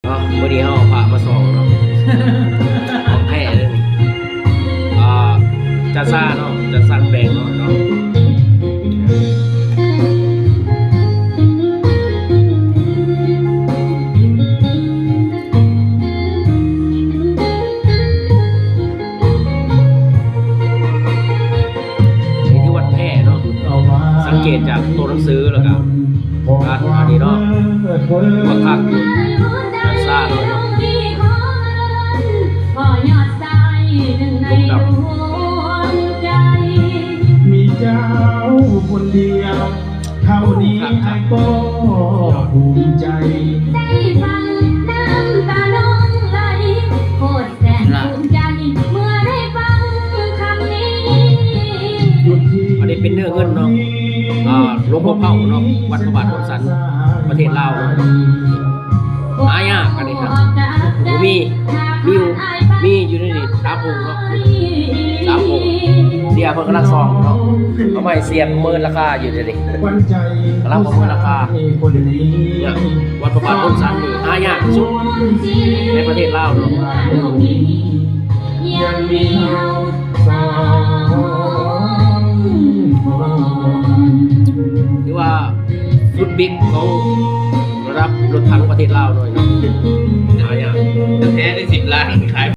ເນາະ ມື້ນີ້ເຮົາເອົາພະມາສອງເນາະ ຂອງແທ້ເດ້ນີ້ ອ່າ ຈານຊາເນາະ ຈານຊາແປງເນາະ ເນາະ ນີ້ທີ່ວັດແພ້ເນາະ ສັງເກດຈາກໂຕໜັງສື ແລ້ວກະ ອັນ ອັນນີ້ເນາະ ວ່າຄັກຢູ່ ຈານຊາເນາະ ລົມດັບ ມີເຈົ້າຄົນດຽວ ເທົ່ານີ້ອ້າຍກໍພູມໃຈ ໄດ້ຟັງນ້ຳຕານ້ອງໄຫຼ ໂຄດແສນພູມໃຈ ເມື່ອໄດ້ຟັງຄຳນີ້ ອັນນີ້ເປັນເນື້ອເງິນເນາະ ອ່າ ຫຼວງພໍ່ເພົາເນາະ ວັດພະບາດໂພນສັນ ປະເທດລາວເນາະ ຫາຍາກ ອັນນີ້ ບໍ່ມີ ມີຢູ່ ມີຢູ່ໃນນີ້ ສາມອົງເນາະ ສາມອົງ ເສຍເພິ່ນກຳລັງສ່ອງເນາະ ເອົາມາໃຫ້ເສຍປະເມີນລາຄາຢູ່ເດນີ້ ກຳລັງປະເມີນລາຄາ ເນຍ ວັດພະບາດໂພນສັນນີ້ຫາຍາກທີ່ສຸດໃນປະເທດລາວເນາະ ຍັງມີເຮົາສອງຄົນ ຖືວ່າ ລຸ້ນບິກຂອງລະດັບລົດຖັງປະເທດລາວເນາະ ຫາຍາກ ແທ້ໄດ້ສິບລ້ານ ຂາຍ